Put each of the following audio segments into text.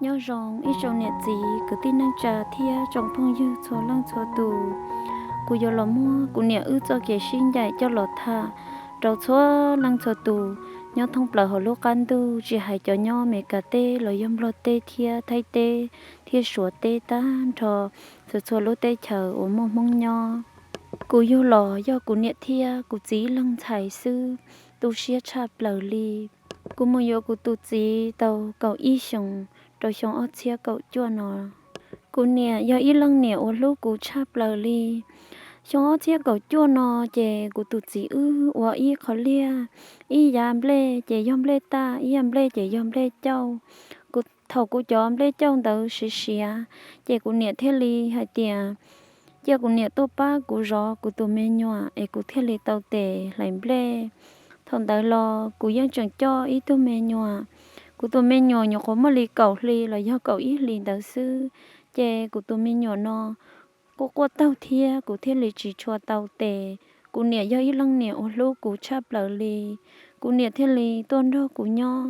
Nyob zoo ib tsoom niam txiv kwv tij neej tsa thiab tsoom phooj ywg txhua leej txhua tus. Kuv yuav los muab kuv niam wb txoj kev sib ncaim coj los tham rau txhua leej txhua tus nyob thoob plaws hauv lub qab ntuj, tsis hais cov nyob Meskas teb los yog Nplog teb thiab Thaib teb thiab Suav teb tag nrho txhua txhua lub teb chaws uas muaj Hmoob nyob. Kuv yug los yog kuv niam thiab kuv txiv ib leeg ntxhais xwb, tu siab tshaj plaws li. Kuv mus yuav kuv tus txiv tau kaum ib xyoos rau xyoo ob txhiab kaum cuaj no. Kuv niam yog ib leej niam uas hlub kuv tshaj plaws li. Xyoo ob txhiab kaum cuaj no ces kuv tus txiv wb ua ib qho liaj, ib yav nplej ces yog nplej taj, ib yav nplej ces yog nplej cauj. Kuv, thaum kuv cov nplej cauj ntawd siav siav, ces kuv niam thiaj li hais tias cia kuv niam tuaj pab kuv zov kuv tus me nyuam es kuv thiaj li tau tes hlais nplej. Thaum ntawd los kuv yeej tseem coj ib tug me nyuam, kuv tus me nyuam nyuam qhuav muaj li kaum hli los yog kaum ib hlis ntawd xwb, ces kuv tus me nyuam no quaj quaj taug thiab kuv thiaj li tsis tshua tau tes. Kuv niam yog ib leej niam uas hlub kuv tshaj plaws li, kuv niam thiaj li tuaj nrog kuv nyob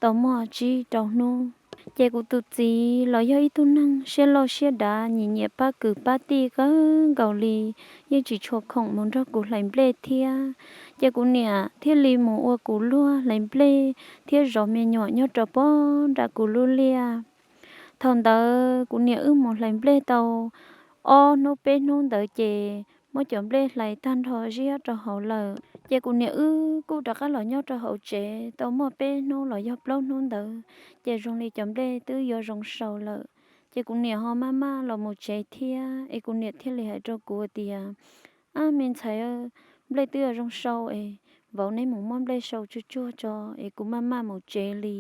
tau muaj tsib rau hnub. Ces kuv tus txiv los yog ib tug neeg siab loj siab dav, nyiam nyiam pab kwv pab tij kawg nkaus li, yeej tsis tshua khoom mus nrog kuv hlais nplej thiab. Ces kuv niam thiaj li mus ua kuv luag hlais nplej thiab zov me nyuam nyob rau pog nram kuv lub liaj. Thaum ntawd kuv niam wb mus hlais nplej tau ob hnub peb hnub ntawd ces muab cov nplej hlais tag nrho ziab rau hauv lawm. Ces kuv niam wb kuj rov qab los nyob rau hauv tsev tau muaj peb hnub los yog plaub hnub ntawd, ces zoo li cov nplej twb yuav zoo sau lawm. Ces kuv niam ho maj maj los mus tsev thiab, es kuv niam thiaj li hais rau kuv tias, Ab, me ntxhais, nplej twb yuav zoo sau es vauv, neb mus muab nplej sau tsuag tsuag tso es kuv maj maj mus tsev li.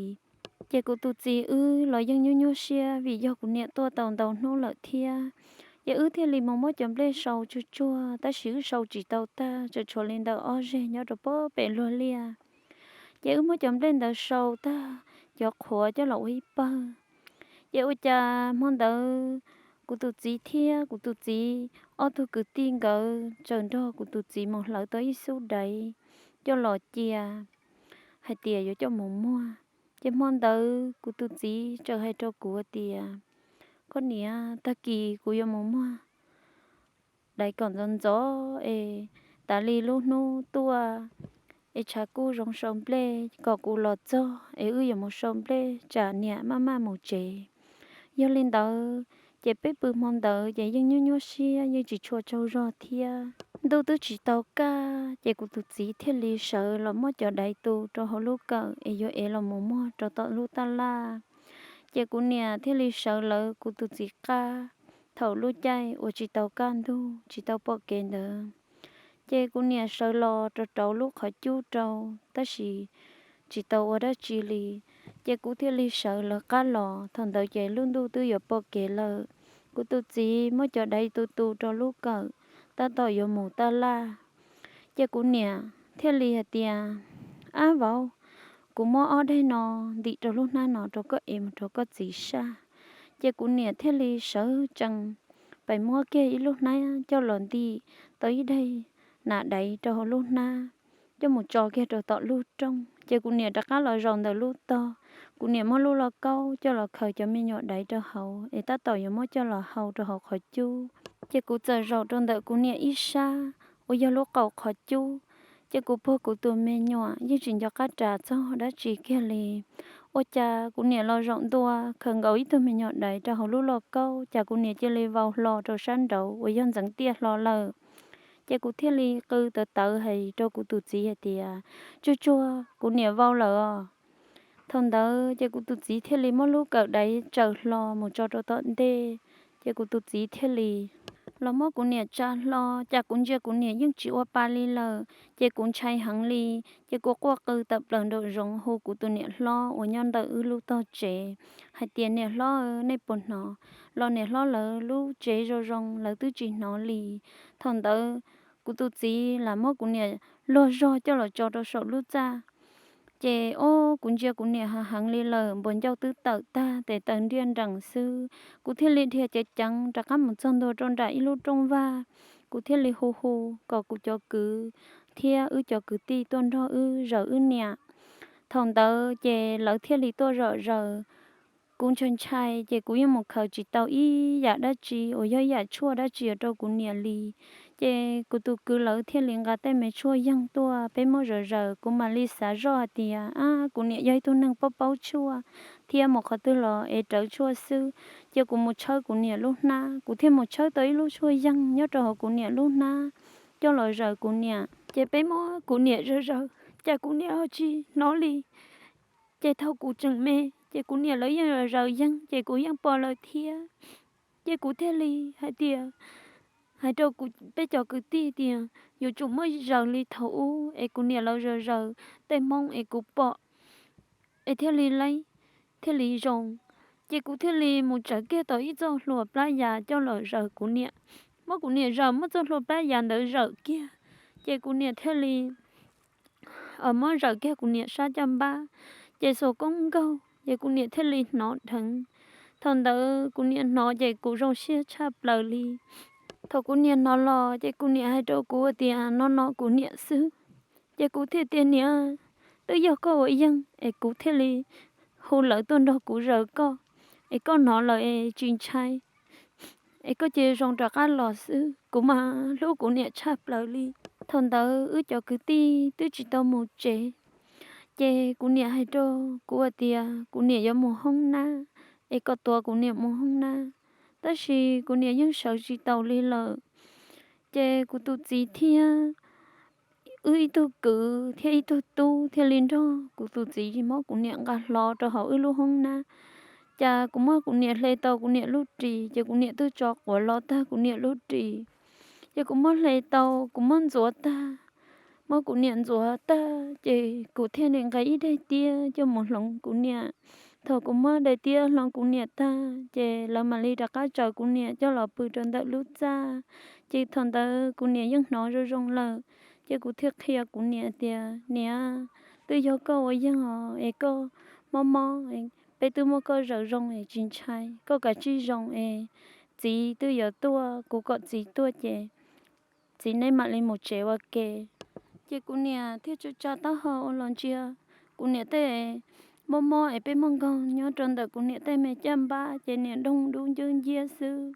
Ces kuv tus txiv wb los yeej nyuaj nyuaj siab vim yog kuv niam tuaj tau ntau hnub lawm thiab. Ces wb thiaj li mus muab cov nplej sau tsuag tsuag, tab sis wb sau tsis tau tag, tseem tshuav li ntawm ob zeg nyob rau pog pem luag liaj. Ces wb muab cov nplej ntawd sau tag, cov qhuav coj los ua ib pawg. Ces ua cas hmo ntawd kuv tus txiv thiab kuv tus txiv ob tug kwv tij nkawd txawm nrog kuv tus txiv mus hlawv tau ib xub daiv coj los cia, hais tias yuav coj mus muag. Ces hmo ntawd kuv tus txiv txawm hais rau kuv tias, Koj niam, tag kis kuv yuav mus muag daiv kom ntxov ntxov es tas li lub hnub tuaj es tshav kuj zoo sau nplej kom kuv los txog es wb yuav mus sau nplej tsam niam maj maj mus tsev. Yog li ntawd, ces peb pw hmo ntawd ces yeej nyuaj nyuaj siab, yeej tsis tshua tsaug zog thiab. Ntuj twb tsis tau kaj, ces kuv tus txiv thiaj li sawv los muab cov daiv tu rau hauv lub kawm es yuav ev los mus muag rau tom lub taj laj. Ces kuv niam thiaj li sawv lawv kuv tus txiv qab thaum lub caij uas tsis tau kaj ntug, tsis tau pom kev ntawd. Ces kuv niam sawv los rau rauv lub qhov cub rau, tab sis tsis tau ua dab tsi li. Ces kuv thiaj li sawv lawv qab los, thaum ntawd ces lub ntuj twb yuav pom kev lawm. Kuv tus txiv muab cov daiv tu tu rau lub kawm, tab tom yuav mus taj laj. Ces kuv niam thiaj li hais tias, Ab vauv, kuv muab ob daig no ntim rau lub hnab no rau koj ev mus rau koj txiv saj. Ces kuv niam thiaj li sawv tsees pais muab kiag ib lub hnab coj los ntim tau ib daig nas daiv rau hauv lub hnab, coj mus tso kiag rau tom lub rooj. Ces kuv niam rov qab los zaum ntawm lub tog, kuv niam muab lub lauj kaub coj los khaws cov me nyuam daiv rau hauv es tab tom yuav muab coj los hau rau hauv qhov cub. Ces kuv txawm zaum rau ntawm kuv niam ib sab uas yog lub qaum qhov cub. Ces kuv puag kuv tus me nyuam yeej tsis nco qab ras txog dab tsi kiag li. Ua cas kuv niam los zaum ntua khaws nkaus ib tug me nyuam daiv rau hauv lub lauj kaub, cas kuv niam cia li vau hlo rau sab nraud uas yog ntxeev tiaj hlo lawm. Ces kuv thiaj li qw tawv tawv hais rau kuv tus txiv hais tias, Tsuag tsuag, kuv niam vau lawm os. Thaum ntawd ces kuv tus txiv thiaj li muab lub kawm daiv tsaws hlo mus tso rau tom ntej. Ces kuv tus txiv thiaj li los muab kuv niam tsa hlo, cas kuv ntsia kuv niam yeej tsis ua pa li lawm. Ces kuv ntshai heev li, ces kuv quaj qw tawm plaws nraum zoov hu kuv tus niam hlob uas nyob ntawm wb lub tog tsev hais tias, Niam hlob, nej puas hnov? Los niam hlob lawv lub tsev zoo zoo lawv twb tsis hnov li. Thaum ntawd kuv tus txiv lam muab kuv niam luag zog coj los tso rau saum lub txaj. Ces ob, kuv ntsia kuv niam heev heev li lawm, npuas ncauj twb tawm tag, tes taw nriaj nrees xwb. Kuv thiaj li dhia ceev ceev rov qab mus txog ntua rau nram ib lub rooj vag. Kuv thiaj li hu hu kom kuv cov kwv thiab wb cov kwv tij tuaj nrog wb zaws wb niam. Thaum ntawd ces lawv thiaj li tuaj zom zaws. Kuv ntshai ntshai ces kuv yeej mus khaws tsis tau ib yam dab tsi uas yog ib yam tshuaj dab tsi rau kuv niam li. Ces kuv tus kwv lawv thiaj li nqa tej me tshuaj yeeg tuaj, peb muab zaws zaws, kuv mam li xav zoj hais tias, ab, kuv niam yog ib tug neeg paub paub tshuaj thiab mus qhov twg los es rawv tshuaj xwb. Ces kuv mus tshawb kuv niam lub hnab, kuv thiaj mus tshawb tau ib lub tshuaj yeeg nyob rau hauv kuv niam lub hnab coj los zaws kuv niam. Ces peb muab kuv niam zaws zaws, cas kuv niam ho tsis hnov li. Ces thaum kuv tseem me ces kuv niam lawv yeej zaws yeeg, ces kuv yeej pom lawv thiab. Ces kuv thiaj li hais tias, hais rau kuv peb cov kwv tij tias yuav tsum muab zaws li thaum ub es kuv niam lawv zaws zaws tej hmoob es kuv pom es thiaj li laib, thiaj li zoo. Ces kuv thiaj li mus tsawv kiag tau ib txoj hlua plab yas coj los zaws kuv niam, muab kuv niam zaws, muab txoj hlua plab yas ntawd zawm kiag. Ces kuv niam thiaj li muab zawm kiag kuv niam sab caj npab, ces xuas koob nkaug ces kuv niam thiaj li hnov dheev. Thaum ntawd kuv niam hnov ces kuv zoo siab tshaj plaws li. Thaum kuv niam hnov los ces kuv niam hais rau kuv tias no no kuv niam xwb. Ces kuv thiaj tias niam, twb yog koj ua yeeg es kuv thiaj li hu lawv tuaj nrog kuv zaws koj, es koj hnov lawm es tsis ntshai, es koj cia zoo rov qab los xwb. Kuv mas hlub kuv niam tshaj plaws li. Thaum ntawd wb cov kwv tij twb tsis tau mus tsev, ces kuv niam hais rau kuv tias kuv niam yuav mus hoob nab, es kom tuav kuv niam mus hoob nab. Tab sis kuv niam yeej sawv tsis taus li lawm. Ces kuv tus txiv thiab wb ib tug kwv thiab ib tug tub thiaj li nrog kuv tus txiv muab kuv niam nqa hlo rau hauv wb lub hoob nab. Ces kuv muab kuv niam hle tau kuv niam lub ris, ces kuv niam twb tso quav los tag kuv niam lub ris. Ces kuv muab hle tau, kuv muab ntxuav tag, muab kuv niam ntxuav tag, ces kuv thiaj li nqa ib daim tiab coj mus hloov kuv niam. Thaum kuv muab daim tiab hloov kuv niam tag, ces lawv mam li rov qab tsaws kuv niam coj los pw rau ntawm lub txaj. Ces thaum ntawd kuv niam yeej hnov zoo zoo lawm. Ces kuv thiaj qhia kuv niam tias niam, twb yog koj ua yeeg os, es koj mob mob, peb twb muab koj zaws zoo es tsis ntshai, koj kav tsij zoo es txiv twb yuav tuaj, kuv kom txiv tuaj ces txiv neb mam li mus tsev ua ke. Ces kuv niam thiaj tsa tsa taub hau los ntsia kuv niam tej mob mob es peb muaj nkaug nyob rau ntawm kuv niam tej me caj npab ces niam nroo dub ncwb nciab xwb.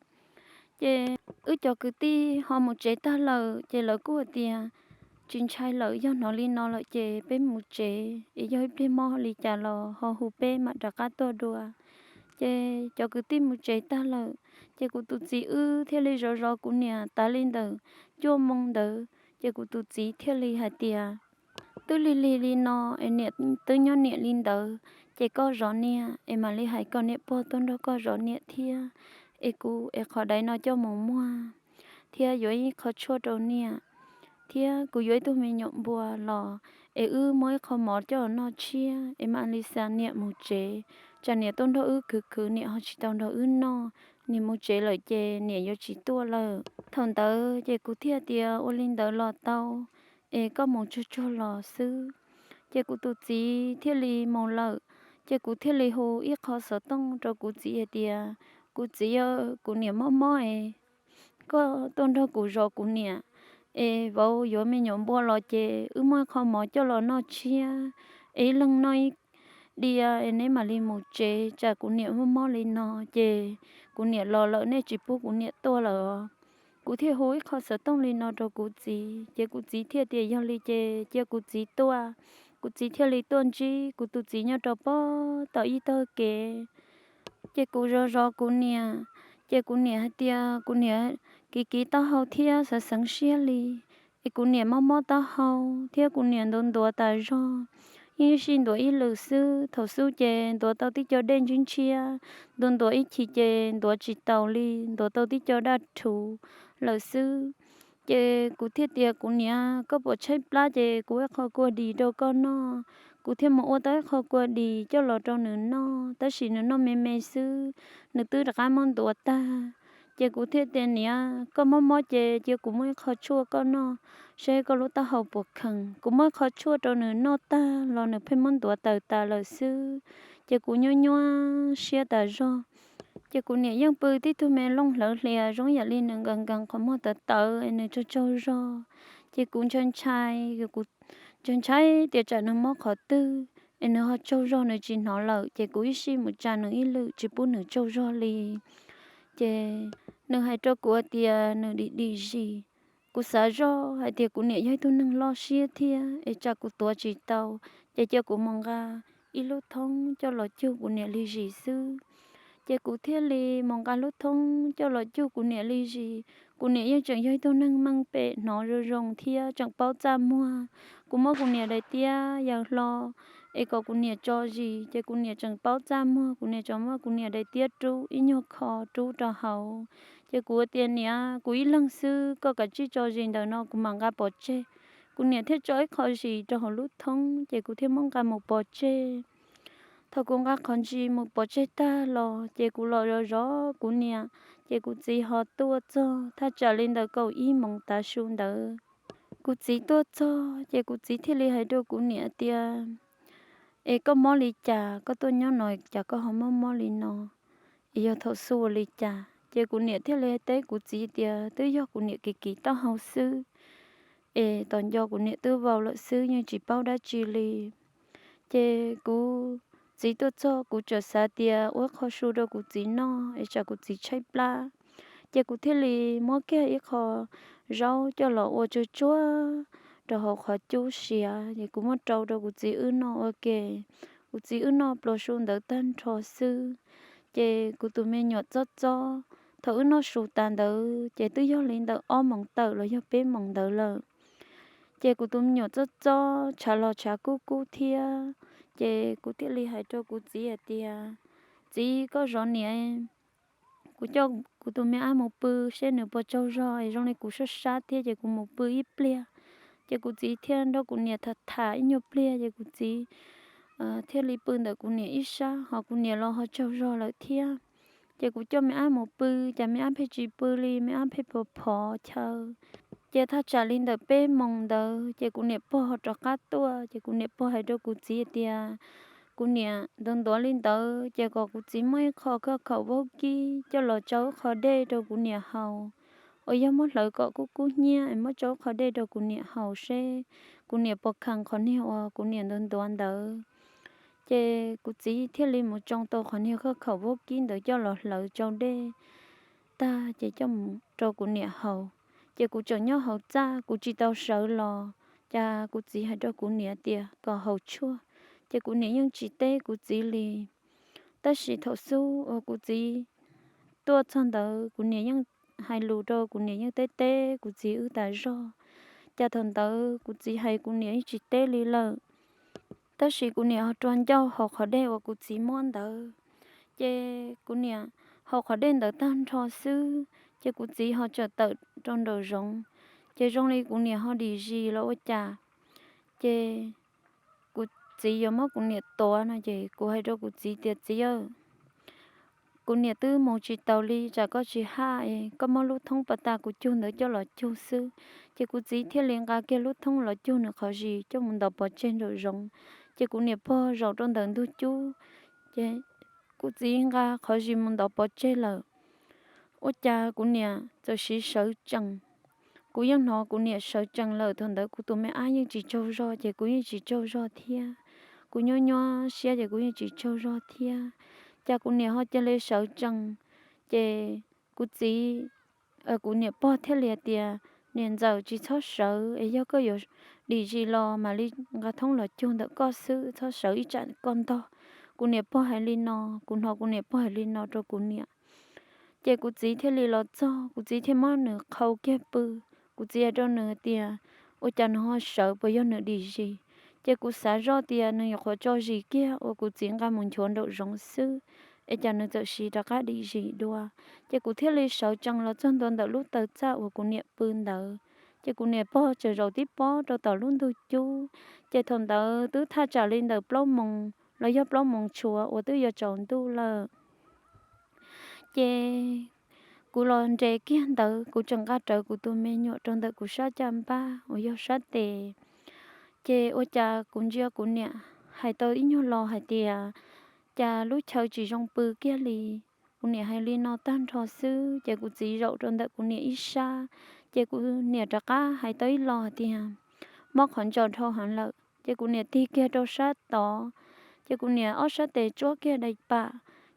Ces wb cov kwv tij ho mus tsev tag lawm ces lawv kuj hais tias tsis ntshai lawm, yog hnov li no lawm ces peb mus tsev es yog ib pliag mob li cas los ho hu peb mam rov qab tuaj dua. Ces cov kwv tij mus tsev tag lawm, ces kuv tus txiv wb thiaj li zov zov kuv niam tas li ntawm cuaj moo ntawd. Ces kuv tus txiv thiaj li hais tias twb lig lig li no es niam twb nyob niam li ntawd, ces koj zov niam es mam li hais kom niam pog tuaj nrog koj zov niam thiab, es kuv es qhov daiv no coj mus muag thiab yuav ib qho tshuaj rau niam, thiab kuv yuav ib tug me nyuam npua los es wb muab ib qho mov coj los noj tshiab es mam li xa niam mus tsev. Tsam niam tuaj nrog wb khwv khwv niam ho tsis tau nrog wb noj, niam mus tsev lawm ces niam yuav tsis tuaj lawm. Thaum ntawd ces kuv thiaj tias ua li ntawd los tau, es koj mus tsuag tsuag los xwb. Ces kuv tus txiv thiaj li mus lawm, ces kuv thiaj li hu ib qho xov tooj rau kuv txiv hais tias kuv txiv, kuv niam mob mob es koj tuaj nrog kuv zov kuv niam, es vauv yuav me nyuam npua los ces wb muaj ib qho mov coj los noj tshiab, es ib leeg noj ib diav es neb mam li mus tsev, tsam kuv niam mob mob li no ces kuv niam los lawm nej tsis pub kuv niam tuaj lawm. Kuv thiaj hu ib qho xov tooj li no rau kuv txiv, ces kuv txiv thiaj tias yog li ces cia kuv txiv tuaj. Kuv txiv thiaj li tuaj ntsib kuv tus txiv nyob rau pem tom ib tog kev. Ces kuv zov zov kuv niam, ces kuv niam hais tias kuv niam kiv kiv taub hau thiab xeev xeev siab li, es kuv niam mob mob taub hau thiab kuv niam ntuav ntuav tas zog, yeej sij ntuav ib lwm xwb. Thaum xub ces ntuav tau tib co dej ntshiab ntshiab, ntuav ntuav ib chim ces ntuav tsis taus li, ntuav tau tib co daj rhuv lawm xwb. Ces kuv thiaj tias kuv niam, koj puas tshaib plab ces kuv ua ib qho kua dis rau koj noj. Kuv thiaj mus ua tau ib qho kua dis coj los rau nws noj, tab sis nws noj me me xwb, nws twb rov qab muab ntuav tag. Ces kuv thiaj tias niam, koj mob mob ces cia kuv muab ib qho tshuaj koj noj, saib koj lub taub hau puas khees. Kuv muab ib qho tshuaj rau nws noj tag los nws pheej muab ntuav tawm tas lawm xwb. Ces kuv nyuaj nyuaj siab tas zog. Ces kuv niam yeej pw tib tug me looj hlawv hlias zoo yam li nws nkees nkees qhov muag tawv tawv es nws tsaug tsaug zog. Ces kuv ntshai ntshai, kuv ntshai ntshai tias tsam nws mob qhov twg. es nws ho tsaug zog nws tsis hnov lawm, ces kuv ib sij mus tsa nws ib lwm tsis pub nws tsaug zog li. Ces nws hais rau kuv tias nws dim dim zis. Kuv xav zoj hais tias kuv niam yog ib tug neeg loj siab thiab es tsam kuv tuav tsis tau, ces cia kuv mus nqa ib lub thoob coj los cug kuv niam li zis xwb. Ces kuv thiaj li mus nqa lub thoob coj los cug kuv niam li zis. Kuv niam yeej tseem yog ib tug neeg meej pem hnov zoo zoo thiab tseem paub txaj muag. Kuv muab kuv niam daim tiab yaws hlo es kom kuv niam tso zis, ces kuv niam tseem paub txaj muag, kuv niam tseem muab kuv niam daim tiab rub ib nyuag kho rub rau hauv. Ces kuv tias, Niam, kuv ib leeg xwb, koj kav tsij tso zis ntawm no, kuv mam nqa pov tseg. Kuv niam thiaj tso ib qho zis rau hauv lub thoob, ces kuv thiaj muab nqa mus pov tseg. Thaum kuv nqa qhov zis mus pov tseg tag los, ces kuv los zov zov kuv niam, ces kuv txiv ho tuaj txog thaj tsam li ntawm kaum ib moos tav su ntawd. Kuv txiv tuaj txog, ces kuv txiv thiaj li hais rau kuv niam tias, Es koj mob li cas, koj tuaj nyob no cas koj ho mob mob li no? Es yog thaum xub ua li cas? Ces kuv niam thiaj li teb kuv txiv tias twb yog kuv niam kiv kiv taub hau xwb, es tos nco kuv niam twb vau lawm xwb, yeej tsis paub dab tsi li. Ces kuv txiv tuaj txog, kuv txawm xav tias ua qho su rau kuv txiv noj es tsam kuv txiv tshaib plab. Ces kuv thiaj li muab kiag ib qho zaub coj los ua tsuag tsuag rau hauv qhov cub siav, ces kuv muab rau rau kuv txiv wb noj ua ke. Kuv txiv wb noj plua su ntawd tag nrho xwb, ces kuv tus me nyuam txob txob. Thaum wb noj su tas ntawd ces twb yog li ntawm ob moos tawm los yog peb moos ntawd lawm. Ces kuv tus me nyuam txob txob, tshav los tshav kub kub thiab. Ces kuv thiaj li hais rau kuv txiv hais tias, Txiv, koj zov niam, kuv coj kuv tus me ab mus pw seb nws puas tsaug zog, es zoo li kuv sab sab thiab, ces kuv mus pw ib pliag. Ces kuv txiv thiaj nrog kuv niam tham tham ib nyuag pliag, ces kuv txiv thiaj li pw ntawm kuv niam ib sab, ho kuv niam los ho tsaug zog lawm thiab. Ces kuv coj me ab mus pw, cas me ab pheej tsis pw li, me ab pheej phov phov chaw. Ces thaj tsam li ntawm peb moos ntawd, ces kuv niam pog ho rov qab tuaj, ces kuv niam pog hais rau kuv txiv tias, Kuv niam ntuav ntuav li ntawd, ces kom kuv txiv muab ib qho khaj khaum vaub kib coj los tsau ib qho dej rau kuv niam haus, uas yog muab hlawv kom kub kub hnyiab es muab tsau ib qho dej rau kuv niam haus seb kuv niam puas khees qhov niag uas kuv niam ntuav ntuav ntawd. Ces kuv txiv thiaj li mus tsau tau qhov niag khaj khaum vaub kib ntawd coj los hlawv tsau dej tag, ces coj mus rau kuv niam haus. Ces kuv tseem nyob hauv txaj, kuv tsis tau sawv los, cas kuv txiv hais rau kuv niam tias kom haus tshuaj, ces kuv niam yeej tsis teb kuv txiv li. Tab sis thaum xub uas kuv txiv tuaj txog ntawd, kuv niam yeej hais lus rau, kuv niam yeej teb teb kuv txiv wb tas zog. Cas thaum ntawd kuv txiv hais kuv niam yeej tsis teb li lawm. Tab sis kuv niam ho rua ncauj haus qhov dej uas kuv txiv muab ntawd, ces kuv niam haus qhov dej ntawd tag nrho xwb, ces kuv txiv ho txawm tawm rau nraum zoov, ces zoo li kuv niam ho dim zis los ua cas, ces kuv txiv yuav muab kuv niam tuav no, ces kuv hais rau kuv txiv tias, Txiv aw, kuv niam twb mus tsis taus li, tsam koj tsis haj, koj muab lub thoob pas tas kuv cug ntawd coj los cug xwb. Ces kuv txiv thiaj li nqa kiag lub thoob los cug nws qhov zis coj mus ntov pov tseg nraum zoov. Ces kuv niam pog zaum rau ntawm ntug cub, ces kuv txiv nqa qhov zis mus ntov pov tseg lawm. Ua cas kuv niam txawm siv sawv tsees. Kuv yeej hnov kuv niam sawv tsees lawm, thaum ntawd kuv tus me ab yeej tsis tsaug zog, ces kuv yeej tsis tsaug zog thiab. Kuv nyuaj nyuaj siab, ces kuv yeej tsis tsaug zog thiab. Cas kuv niam ho cia li sawv tsees, ces kuv txiv, kuv niam pog thiaj li tias, Niam ntxawm, tsis txhob sawv, es yog koj yuav dim zis los mam li nqa thoob los cug ntawm koj xwb, txhob sawv ib tsam koj ntog. Kuv niam pog hais li no, kuv hnov kuv niam pog hais li no rau kuv niam. Ces kuv txiv thiaj li los txog, kuv txiv thiaj muab nws qhau kiag pw. Kuv txiv hais rau nws tias, Ua cas nws ho sawv, puas yog nws dim zis? Ces kuv xav zoj tias nws nyuam qhuav tso zis kiag uas kuv txiv nqa mus nchuav nraum zoov xwb, es cas nws txawm siv rov qab dim zis dua. Ces kuv thiaj li sawv tsees los txog ntua ntawm lub taw txaj uas kuv niam pw ntawd. Ces kuv niam pog tseem zaum tib pob rau tom lub ntug cub. Ces thaum ntawd twb thaj tsam li ntawm plaub moos los yog plaub moos tshuav uas twb yuav tsaus ntuj lawm. Ces kuv los nres kiag ntawd, kuv tseem nqa rawv kuv tus me nyuam rau ntawm kuv sab caj npab uas yog sab tes. Ces ua cas kuv ntsia kuv niam hais tau ib nyuag lo hais tias, Cas lub chaw tsis zoo pw kiag li? Kuv niam hais li no tag nrho xwb, ces kuv txiv zaum rau ntawm kuv niam ib sab. Ces kuv niam rov qab hais tau ib lo hais tias, Mob qhov ntsos dhau heev lawm. Ces kuv niam tig kiag rau sab tod, Ces kuv niam ob sab tes tsuab kiag daim pam,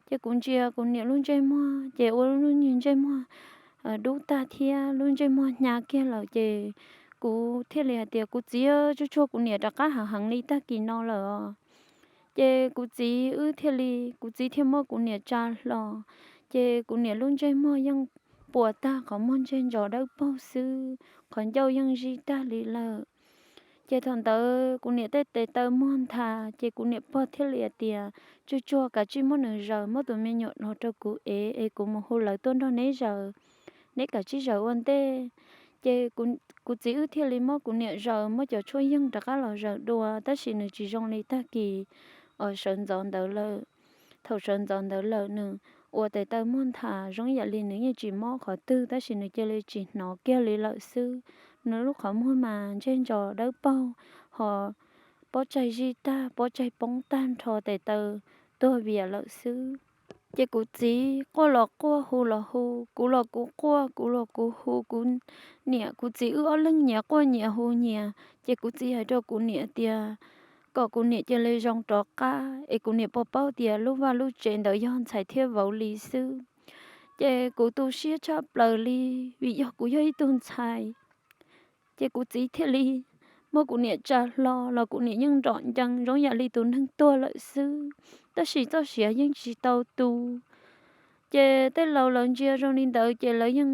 ces kuv ntsia kuv niam lub ntsej muag ces ua lub ntsej muag dub tag thiab lub ntsej muag hnyav kiag lawm ces kuv thiaj li hais tias, kuv txiv, tsuj tsuag kuv niam rov qab heev heev li tag kis no lawm os. Ces kuv txiv wb thiaj li, kuv txiv thiaj muab kuv niam tsa hlo, ces kuv niam lub ntsej muag yeej puas tag, qhov muag ntseg ntsos dawb paug xwb, qhov ncauj yeej zij tag li lawm. Ces thaum ntawd kuv niam tej tes taw muag nthav, ces kuv niam pog thiaj li hais tias, tsuj tsuag, kav tsij muab nws zaws, muab tus me nyuam los rau kuv ev es kuv mus hu lawv tuaj nrog neb zaws, neb kav tsij zaws ua ntej. Ces kuv txiv wb thiaj li muab kuv niam zaws, muab cov tshuaj yeeg rov qab los zaws dua, tab sis nws tsis zoo li tag kis sawv ntxov ntawd lawm. Thaum sawv ntxov ntawd lawm nws ua tes taw muag nthav zoo yam li nws yeej tsis mob qhov twg, tab sis nws cia li tsis hnov kiag li lawm xwb. Nws lub qhov muag mas ntseg ntsos dawb paug, ho pob tsaig zij tag, pob tsaig poob tag nrho, tes taw tuag vias lawm xwb. Ces kuv txiv quaj los quaj, hu los hu, kuv los kuv quaj, kuv los kuv hu, kuv niam kuv txiv wb ob leeg nyias quaj nyias hu nyias. Ces kuv txiv hais rau kuv niam tias kom kuv niam cia li zoo rov qab es kuv niam puas paub tias lub vaj lub tsev ntawd yog ntxhais thiab vauv li xwb. Ces kuv tu siab tshaj plaws li, vim yog kuv yog ib tug ntxhais. Ces kuv txiv thiaj li muab kuv niam tsa hlo los kuv niam yeej nrom ncees zoo yam li tus neeg tuag lawm xwb, tab sis txoj sia yeej tsis tau tu. Ces tej laus lawv ntsia zoo li ntawd ces lawv yeej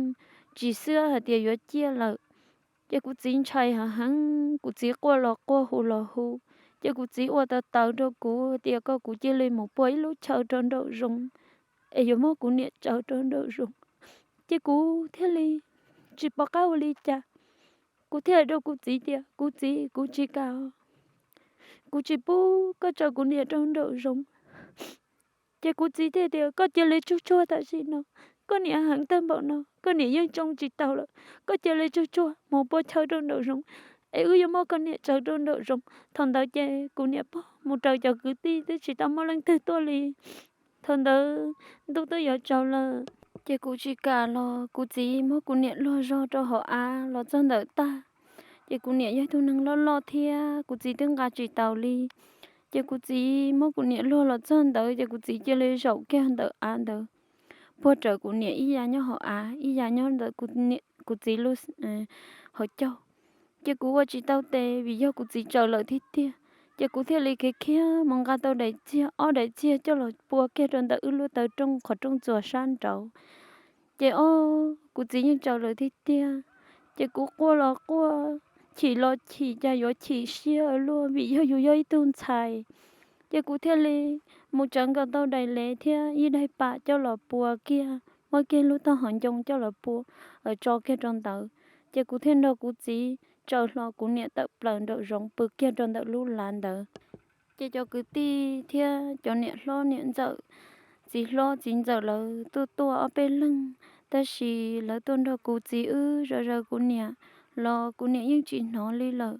tsis xwb hais tias yuav ciaj lawm. Ces kuv txiv ntshai heev heev, kuv txiv quaj los quaj, hu los hu. Ces kuv txiv ua tawv tawv rau kuv tias kom kuv cia li mus pua ib lub chaw rau nraum zoov es yuav muab kuv niam tsaws rau nraum zoov. Ces kuv thiaj li tsis pom qab ua li cas, kuv thiaj hais rau kuv txiv tias, kuv txiv, kuv tsis kam, kuv tsis pub koj tsaws kuv niam rau nraum zoov. Ces kuv txiv thiaj tias, koj cia li tsuj tsuag tam sim no, koj niam heev tag npaum no, koj niam yeej tsoo tsis taus lawm, koj cia li tsuj tsuag mus pua chaw rau nraum zoov es wb yuav muab koj niam tsaws rau nraum zoov. Thaum ntawd ces kuv niam pog mus raws cov kwv tij twb tsis tau muaj leej twg tuaj li. Thaum ntawd ntuj twb yuav tsaus lawm, ces kuv tsis kam los kuv txiv muab kuv niam luag zog rau hauv av los txog ntawm tag. Ces kuv niam yog ib tug neeg loj loj thiab kuv txiv twb nqa tsis taus li. Ces kuv txiv muab kuv niam luag los txog ntawd ces kuv txiv cia li zaum kiag ntawm av ntawd, puag rawv kuv niam ib yav nyob hauv av, ib yav nyob ntawm kuv txiv lub hauv caug. Ces kuv ua tsis tau tes vim yog kuv txiv tsaws lawm tiag tiag. Ces kuv thiaj li khiav khiav mus nqa tau daim txiag, ob daim txiag coj los pua kiag rau ntawm wb lub taw rooj, qhov rooj txuas sab nraud. Ces ob, kuv txiv yeej tsaws lawm tiag tiag. Ces kuv quaj los quaj, chim los chim, cas yuav chim siab luaj vim yog yus yog ib tug ntxhais. Ces kuv thiaj li mus tsawv nkaus tau daim lev thiab ib daim pam coj los pua kiag, muab kiag lub tog hauv ncoo coj los pua, tso kiag rau ntawd. Ces kuv thiaj nrog kuv txiv tsaws hlo kuv niam tawm plaws nraum zoov pw kiag rau ntawm lub lav ntawd. Ces cov kwv tij thiab cov niam hlob niam ntxawm, txiv hlob txiv ntxawm lawv tuaj tuaj ob peb leeg, tab sis lawv tuaj nrog kuv txiv wb zaws zaws kuv niam los kuv niam yeej tsis hnov li lawm.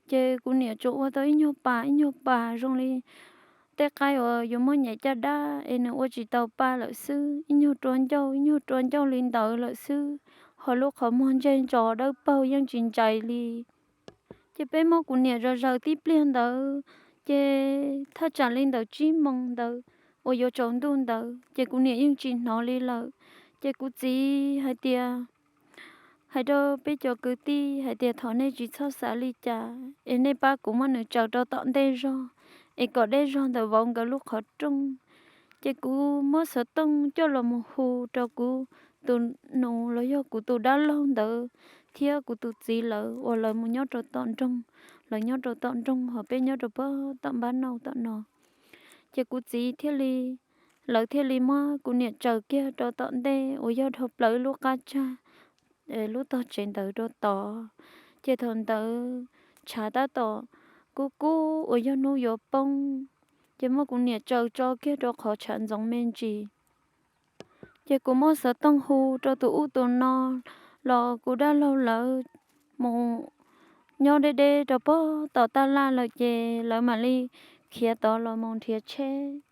Ces kuv niam tsuas ua tau ib nyuag pas ib nyuag pas zoo li tej qaib uas yuav muab nyem caj dab es nws ua tsis tau pa lawm xwb, ib nyuag rua ncauj ib nyuag rua ncauj li ntawd lawm xwb, ho lub qhov muag ntseg ntsos dawb paug yeej tsis ntsais li. Ces peb muab kuv niam zaws zaws tib pliag ntawd, ces thaj tsam li ntawd tsib moos ntawd uas yuav tsaus ntuj ntawd ces kuv niam yeej tsis hnov li lawm. Ces kuv txiv hais tias, hais rau peb cov kwv tij hais tias thov nej tsis txhob xav li cas es nej pab kuv muab nws tsaws rau tom ntej zog es kom deb zog ntawm vauv nkawd lub qhov rooj. Ces kuv muab xov tooj coj los mus hu rau kuv tus nus los yog kuv tus dab laug ntawd thiab kuv tus txiv lawv uas lawv mus nyob rau tom nroog, lawv nyob rau tom nroog ho peb nyob rau pem tom npab nauj tom no. Ces kuv txiv thiaj li, lawv thiaj li muab kuv niam tsaws kiag rau tom ntej uas yog dhau plaws lub qab tsag, lub tog tsev ntawd rau tod. Ces thaum ntawd tshav tab tom kub kub uas yog hnub yuav poob, ces muab kuv niam tsaws tso kiag rau qhov tshav ntxoov me ntsis. Ces kuv muab xov tooj hu rau tus ub tus no los kuv dab laug lawv mus nyob deb deb rau pem tom taj laj lawm ces lawv mam li khiav tod los mus nrhiav tsheb.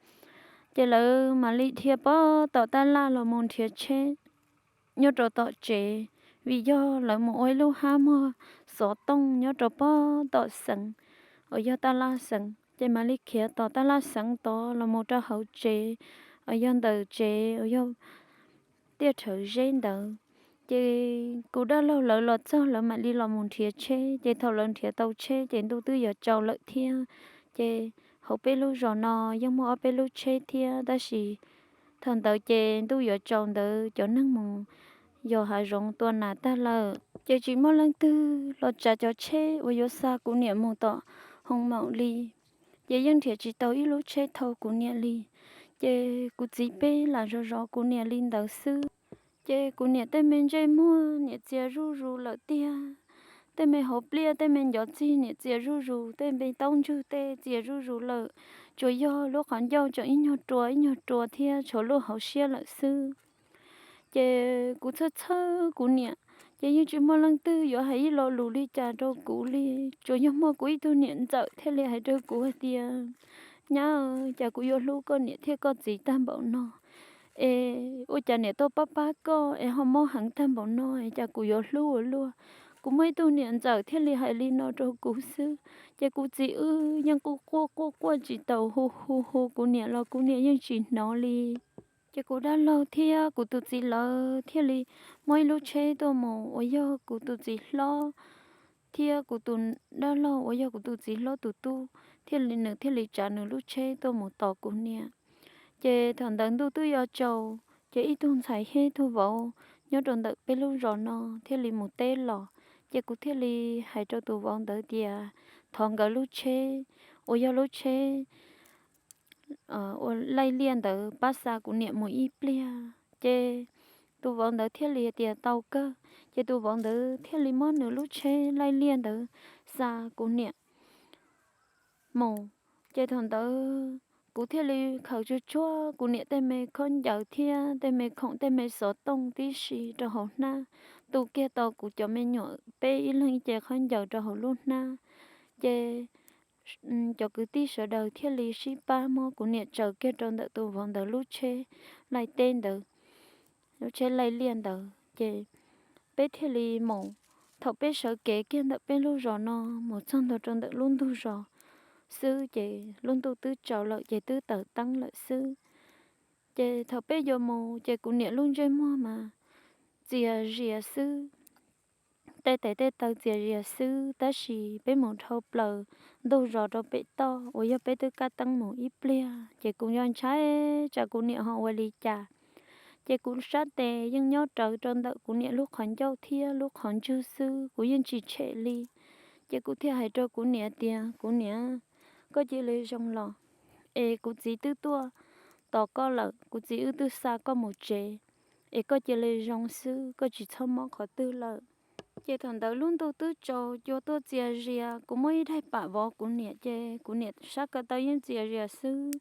Ces lawv mam li dhia pem tom taj laj los mus nrhiav tsheb nyob rau tom tsev, vim yog lawv mus ua ib lub hab muag xov tooj nyob rau pem tom xeev uas yog taj laj xeev. ces mam li khiav tom tab laj xeev tod los mus rau hauv tsev, yog ntawm tsev uas yog tiaj rhawv zeb ntawd. Ces kuv dab laug lawv los txog lawv mam li los mus nrhiav tsheb, ces thaum lawv nrhiav tau tsheb ces ntuj twb yuav tsaus lawm thiab. Ces hauv peb lub zos no yeej muaj ob peb lub tsheb thiab, tab sis thaum ntawd ces ntuj yuav tsaus ntawd cov neeg mus yos hav zoov tua nas tag lawm, ces tsis muaj leej twg los tsav cov tsheb uas yuav xa kuv niam mus tom hoo maum li. Ces yeej nrhiav tsis tau ib lub tsheb thauj kuv niam li. Ces kuv txiv peb lam zov zov kuv niam li ntawd xwb. Ces kuv niam tej me ntsej muag niam txias zuj zus lawm tiag, tej me hauv pliaj tej me ncov txig niam txias zuj zus, tej me taub ntswg tej txias zuj zus lawm. Tsuas yog lub qhov ncauj tseem ib nyuag rua ib nyuag rua thiab tshuav lub hauv siab lawm xwb. Ces kuv txhawj txhawj kuv niam, ces yeej tsis muaj leej twg yuav hais ib lo lus li cas rau kuv li. Tsuas yog muaj kuv ib tug niam ntxawm thiaj li hais rau kuv hais tias, Nyab, cas kuv yuav hlub koj niam thiab koj txiv tag npaum no, es ua cas niam tuaj pab pab koj es ho mob heev tag npaum no, es cas kuv yuav hlub ua luaj. Kuv muaj ib tug niam ntxawm thiaj li hais li no rau kuv xwb. Ces kuv txiv wb yeej quaj quaj quaj quaj tsis tau, hu hu hu kuv niam los kuv niam yeej tsis hnov li. Ces kuv dab laug thiab kuv tus txiv lawv thiaj li muab ib lub tsheb tuaj mus uas yog kuv tus txiv hlob thiab kuv tus dab laug uas yog kuv tus txiv hlob tus tub, thiaj li nws thiaj li tsav nws lub tsheb tuaj mus tos kuv niam. Ces thaum ntawd ntuj twb yuav tsaus, ces ib tug ntxhais thiab ib tug vauv nyob rau ntawm peb lub zos no thiaj li mus teb los. Ces kuv thiaj li hais rau tus vauv ntawd tias thov nkawd lub tsheb uas yog lub tsheb ua laij liaj ntawd pab xa kuv niam mus ib pliag. Ces tus vauv ntawd thiaj li tias tau kawg. Ces tus vauv ntawd thiaj li muab nws lub tsheb laij liaj ntawd xa kuv niam mus. Ces thaum ntawd kuv thiaj li khaws tsuag tsuag kuv niam tej me khaub ncaws thiab tej me khoom tej me xov tooj tib si rau hauv hnab, tu kiag tau kuv cov me nyuam peb ib leeg ib ce khaub ncaws rau hauv lub hnab. Ces cov kwv tij sawv daws thiaj li sib pab muab kuv niam tsaws kiag rau ntawm tus vauv ntawd lub tsheb laij teb ntawd, lub tsheb laij liaj ntawd. Ces peb thiaj li mus, thaum peb sawv kev kiag ntawm peb lub zos no mus txog ntua rau ntawm lub ntug zos xwb, ces lub ntuj twb tsaus lawm ces twb taws teeb lawm xwb. Ces thaum peb yuav mus ces kuv niam lub ntsej muag mas txias zias xwb, tej tes tej taw txias zias xwb. Tab sis peb mus dhau plaws ntug zos rau pem toj uas yog peb twb kaj teeb mus ib pliag, ces kuv yuav ntshai tsam kuv niam ho ua li cas. Ces kuv sab tes yeej nyob rawv rau ntawm kuv niam lub qhov ncauj thiab lub qhov ntswg xwb, kuv yeej tsis tshem li. Ces kuv thiaj hais rau kuv niam tias, Kuv niam, koj cia li zoo los, es kuv txiv twb tuaj tos koj lawm, kuv txiv wb twb xa koj mus tsev, es koj cia li zoo xwb, koj tsis txhob mob qhov twg lawm. Ces thaum ntawd lub ntuj twb tsaus cua tuaj txias zias, kuv muab ib daim pam vov kuv niam, ces kuv niam sab ko taw yeej txias zias xwb,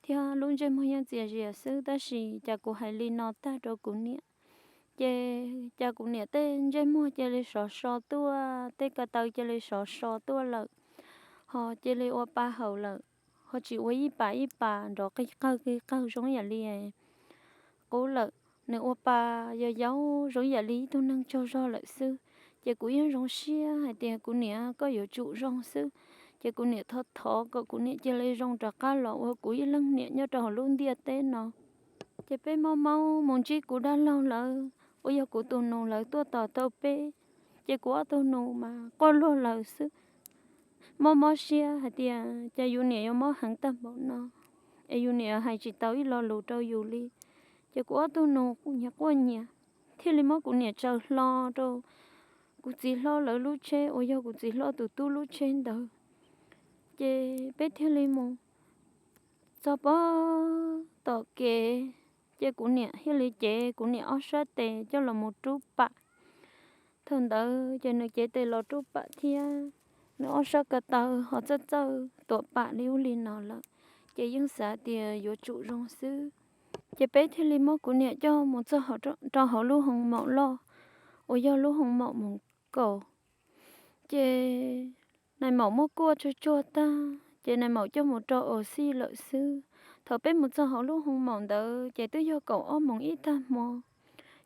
thiab lub ntsej muag yeej txias zias xwb, tab sis cas kuv hais li no tag rau kuv niam, ces cas kuv niam tej ntsej muag cia li sov so tuaj, tej ko taw cia li sov so tuaj lawm, ho cia li ua pa haum lawm, ho tsis ua ib pas ib pas nrov qig qawg qig qawg zoo yam li qub lawm. Nws ua pa yau yau zoo yam li ib tug neeg tsaug zog lawm xwb. Ces kuv yeej zoo siab hais tias, Kuv niam, koj yuav tsum zoo xwb. Ces kuv niam thov thov kom kuv niam cia li zoo rov qab los ua kuv ib leeg niam nyob rau hauv lub ntiaj teb no. Ces peb mob mob mus ntsib kuv dab laug lawv uas yog kuv tus nus lawv tuaj tos tau peb. Ces kuv ob tug nus mas quaj luag lawm xwb, mob mob siab hais tias cas yus niam yuav mob heev tag npaum no, es yus niam hais tsis tau ib lo lus rau yus li. Ces kuv ob tug nus nyias quaj nyias, thiaj li muab kuv niam tsaws hlo rau kuv txiv hlob lawv lub tsheb uas yog kuv txiv hlob tus tub lub tsheb ntawd. Ces peb thiaj li mus txog pog tom kev, ces kuv niam thiaj li cev kuv niam ob sab tes coj los mus rub pam. Thaum ntawd ces nws cev tes los rub pam thiab, nws ob sab ko taw ho txawj txawj tuam pam li ub li no lawm, ces yeej xav tias yuav tsum zoo xwb. Ces peb thiaj li muab kuv niam coj mus txog rau hauv lub hoo maum loj uas yog lub hoo maum mus kaum. Ces nais maum muab kuaj tsuag tsuag tag, ces nais maum coj mus rau oxy lawm xwb. Thaum peb mus txog hauv lub hoo maum ntawd ces twb yog kaum ob moos ib tag hmo.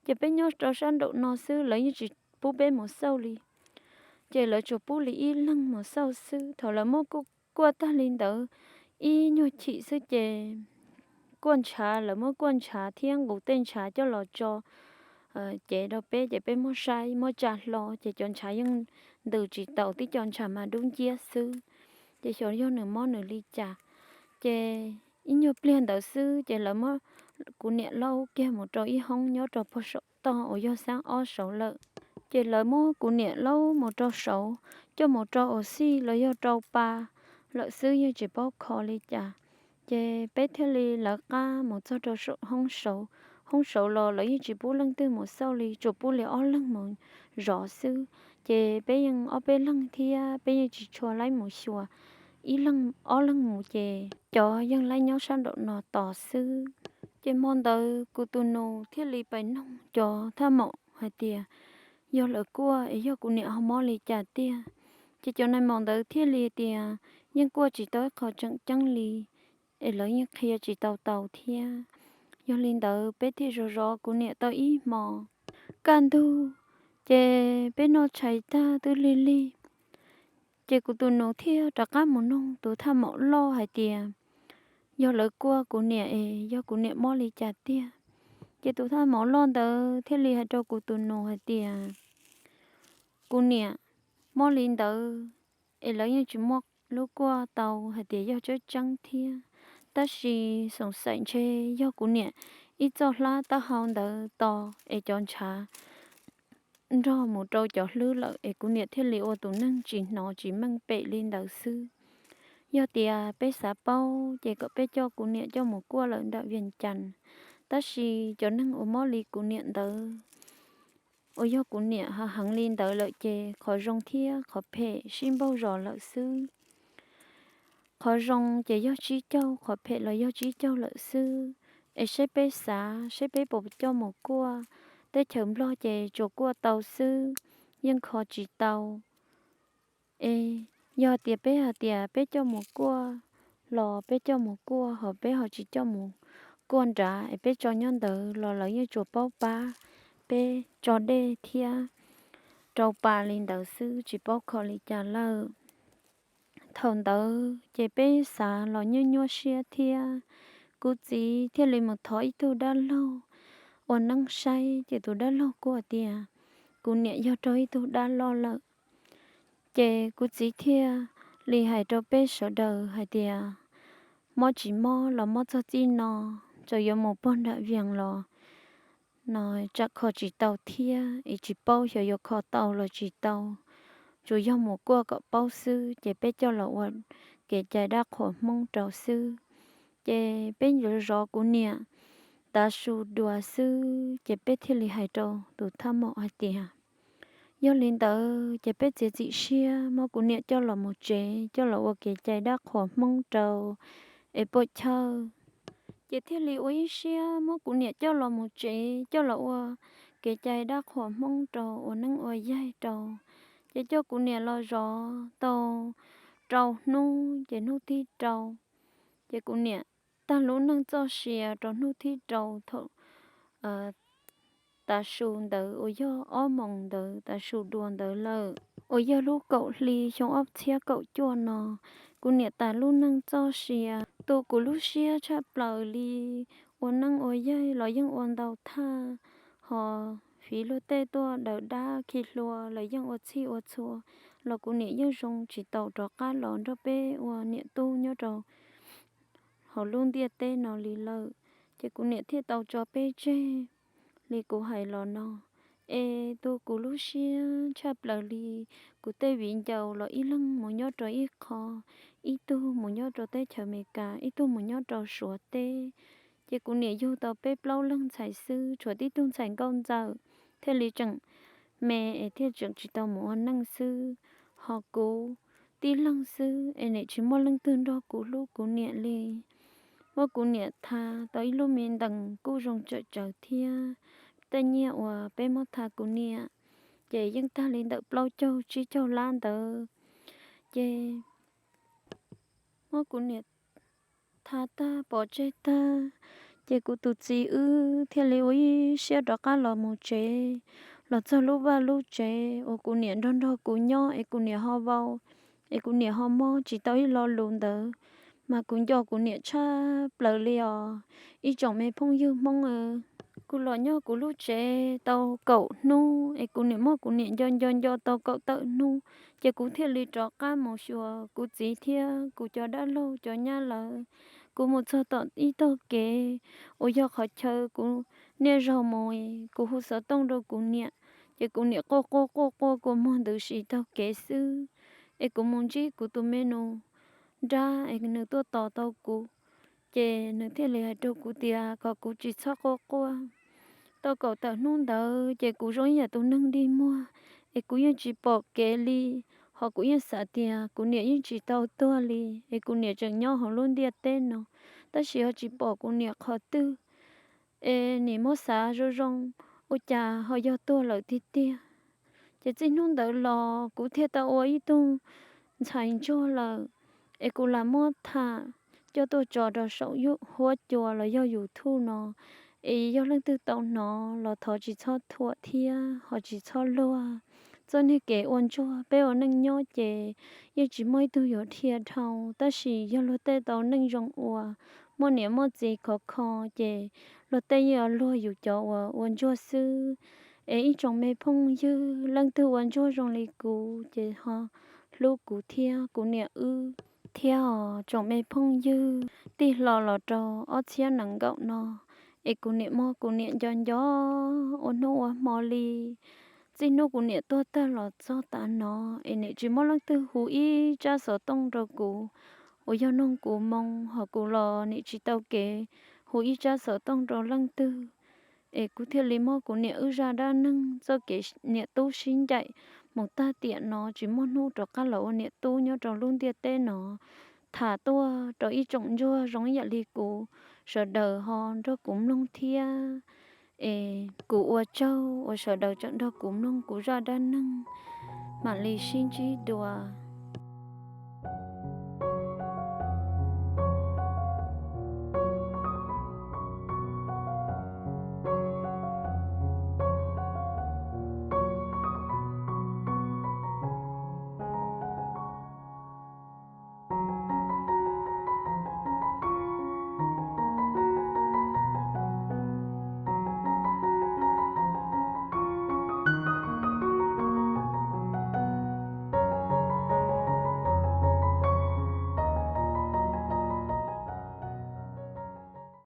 Ces peb nyob rau sab nraum no xwb, lawv yeej tsis pub peb mus xauj li. Ces lawv tsuas pub li ib leeg mus xauj xwb. Thaum lawv muab kuaj kuaj tag li ntawd ib nyuag chim xwb ces kuaj ntshav, lawv muab kuaj ntshav thiab nqus tej ntshav coj los tso cev rau peb ces peb muab saib muab tsa hlo ces cov ntshav yeej ntws tsis taus, tib co ntshav mas dub nciab xwb. Ces xyov yog nws mob nws li cas. Ces ib nyuag pliag ntawd xwb ces lawv muab kuv niam laub kiag mus rau ib hoob nyob rau puag saum toj uas yog xab ob saud lawm. Ces lawv muab kuv niam laub mus rau saud, coj mus rau ua xij los yog rau pa lawm xwb, yeej tsis paub kho li cas. Ces peb thiaj li lawv qab mus txog rau saum hoob saud. Hoob saud los lawv yeej tsis pub leej twg mus xauj li, tsuas pub li ob leeg mus zov xwb. Ces peb yeej ob peb leeg thiab peb yeej tsis tshua laib mus xyuas, ib leeg ob leeg mus ces cov yeej laib nyob sab nraum no tos xwb. Ces hmo ntawd kuv tus nus thiaj li pais noog cov thaj maum hais tias yog lawv kuaj es yog kuv niam ho mob li cas tiag. Ces cov nais maum ntawd thiaj li tias yeej kuaj tsis tau ib qho tseem ceeb li, es lawv yeej qhia tsis tau tau thiab. Yog li ntawd peb thiaj zov zov kuv niam tau ib hmo kaj ntug, ces peb noj tshais tag twb lig lig. Ces kuv tus nus thiaj rov qab mus noog tus thaj maum loj hais tias yog lawv kuaj kuv niam es yog kuv niam mob li cas tiag. Ces tus thaj maum loj ntawd thiaj li hais rau kuv tus nus hais tias kuv niam mob li ntawd es lawv yeej tsis muaj lub kuaj tau hais tias yog tseeb tseeb thiab, tab sis xoom xaim ntshe yog kuv niam ib txoj hlab taub hau ntawd to es cov ntshav nrog mus rau cov hlwb lawm es kuv niam thiaj li ua tus neeg tsis hnov tsis meej pem li ntawd xwb. Yog tias peb xav paub ces kom peb coj kuv niam coj mus kuaj lawm nram Vias Cas. Tab sis cov neeg uas mob li kuv niam ntawd uas yog kuv niam ho heev li ntawd lawm ces qhov zoo thiab qhov phem sib npaug zos lawm xwb. Qhov zoo ces yog tsib caug, qhov phem los yog tsib caug lawm xwb. Es saib peb xav saib peb puas coj mus kuaj. Teb chaws Nplog ces tsuas kuaj tau xwb, yeej kho tsis tau. Es yog tias peb hais tias peb coj mus kuaj los peb coj mus kuaj, ho peb ho tsis coj mus kuaj nrad es peb tso nyob ntawd los lawv yeej tsuas paub pab peb tso dej thiab rau pa li ntawd xwb, tsis paub kho li cas lawm. Thaum ntawd ces peb xav los nyuaj nyuaj siab thiab. Kuv txiv thiaj li mus thov ib tug dab laug ua neeb saib, ces tus dab laug kuj tias kuv niam yog raug ib tug dab loj lawm. Ces kuv txiv thiaj li hais rau peb sawv daws hais tias mob tsis mob los mob txog txij no, txawm yuav mus puag nram Vias los no tsam kho tsis tau thiab es tsis paub xyov yuav kho tau los tsis tau. Tsuas yog mus kuaj kom paub xwb, ces peb coj los ua kev cai dab qhuas Hmoob rau xwb. Ces peb zov zov kuv niam tav su dua xwb, ces peb thiaj li hais rau tus thaj maum hais tias yog li ntawd ces peb txiav txim siab muab kuv niam coj los mus tsev, coj los ua kev cai dab qhuas Hmoob rau es puam chawj. Ces thiaj li ua ib siab muab kuv niam coj los mus tsev, coj los ua kev cai dab qhuas Hmoob rau, ua neeb ua yaig rau. Ces coj kuv niam los zov tau rau hnub, ces hnub thib rau ces kuv niam tag lub neej txoj sia rau hnub thib rau thaum tav su ntawd uas yog ob moos ntawd tav su dua ntawd lawm, uas yog lub kaum hli xyoo ob txhiab kaum cuaj no. Kuv niam tas lub neej txoj sia, tu kuv lub siab tshaj plaws li. Ua neeb ua yaig los yeej ua ntau thaj, ho fiv luag tej tuaj daws dab khi hlua los yeej ua txhij ua txhua, los kuv niam yeej zoo tsis tau rov qab los nrog peb ua niam tub nyob rau hauv lub ntiaj teb no li lawm. Ces kuv niam thiaj tau tso peb tseg li kuv hais los no. Es tu kuv lub siab tshaj plaws li, kuv tej viv ncaus los ib leeg mus nyob rau ib qho, ib tug mus nyob rau teb chaws Amelikas, ib tug mus nyob rau Suav teb. Ces kuv niam yug tau peb plaub leeg ntxhais xwb, tshuav tib tug ntxhais nkauj ntxawm thiaj li tseem me es thiaj tseem tsis tau mus ua neej xwb. Ho kuv tib leeg xwb es nim tsis muaj leej twg nrog kuv hlub kuv niam li. Muab kuv niam tha tau ib lub me ntees kuj zoo tsawm tsawv thiab. Tej nyiaj uas peb muab tha kuv niam ces yeej tag li ntawm plaub caug tsib caug lab ntawd. Ces muab kuv niam tha tag pov tseg tag, ces kuv tus txiv wb thiaj li ua ib siab rov qab los mus tsev. Los txog lub vaj lub tsev uas kuv niam nrog nrog kuv nyob es kuv niam ho vau es kuv niam ho mob tsis tau ib lo lus ntawd, mas kuv nco kuv niam tshaj plaws li os ib tsoom me phooj ywg Hmoob. Kuv los nyob kuv lub tsev tau kaum hnub es kuv niam muab kuv niam nco nco nco tau kaum tawm hnub, ces kuv thiaj li rov qab mus xyuas kuv txiv thiab kuv cov dab laug cov nyab lawv. Kuv mus txog tom ib tog kev uas yog qhov chaw kuv niaj zaus mus, kuv hu xov tooj rau kuv niam, ces kuv niam quaj quaj quaj quaj kua muag ntws si taug kev xwb. Es kuv mus ntsib kuv tus me nus nrab es nws tuaj tos tau kuv, ces nws thiaj li hais rau kuv tias kom kuv tsis txhob quaj quaj. Tau kaum tawm hnub ntawd ces kuv zoo ib yam tus neeg dig muag, es kuv yeej tsis pom kev li, ho kuv yeej xav tias kuv niam yeej tsis tau tuag li, es kuv niam tseem nyob hauv lub ntiaj teb no, tab sis ho tsis pom kuv niam qhov twg. Es nim muab xav zoo zoo, ua cas ho yog tuag lawm tiag tiag. Ces txij hnub ntawd los kuv thiaj tau ua ib tug ntxhais ntsuag lawm, es kuv lam muab tham coj tuaj tso rau saum huab cua los yog YouTube no, es yog leej twg tau hnov los thov tsis txhob thuam thiab ho tsis txhob luag. Txoj niag kev ua ntsuag peb ua neej nyob ces yeej tsis muaj ib tug yuav dhia dhau, tab sis yog luag tej tau neej zoo ua, muaj niam muaj txiv khov kho, ces luag tej yeej yuav luag yus cov uas ua ntsuag xwb. Es ib tsoom me phooj ywg leej twg ua ntsuag zoo li kuv ces ho hlub kuv thiab kuv niam wb thiab os tsoom me phooj ywg. Tij hlo los rau ob txhiab nees nkaum no, es kuv niam muab kuv niam nco nco ua hnub ua hmo li. Txij hnub kuv niam tuag tag los txog tav no, es niam tsis muaj leej twg hu ib tsab xov tooj rau kuv uas yog noog kuv moo, ho kuv los niam tsis tau kev hu ib tsab xov tooj rau leej twg. Es kuv thiaj li muab kuv niam wb zaj dab neeg txoj kev niam tub sib ncaim mus tag tiam no, tsis muaj hnub rov qab los ua niam tub nyob rau lub ntiaj teb no, tham tuaj rau ib tsoom ntsuag zoo ib yam li kuv, sawv daws ho nrog kuv mloog thiab. Es kuv ua tsaug uas sawv daws tseem nrog kuv mloog kuv zaj dab neeg. Mam li sib ntsib dua.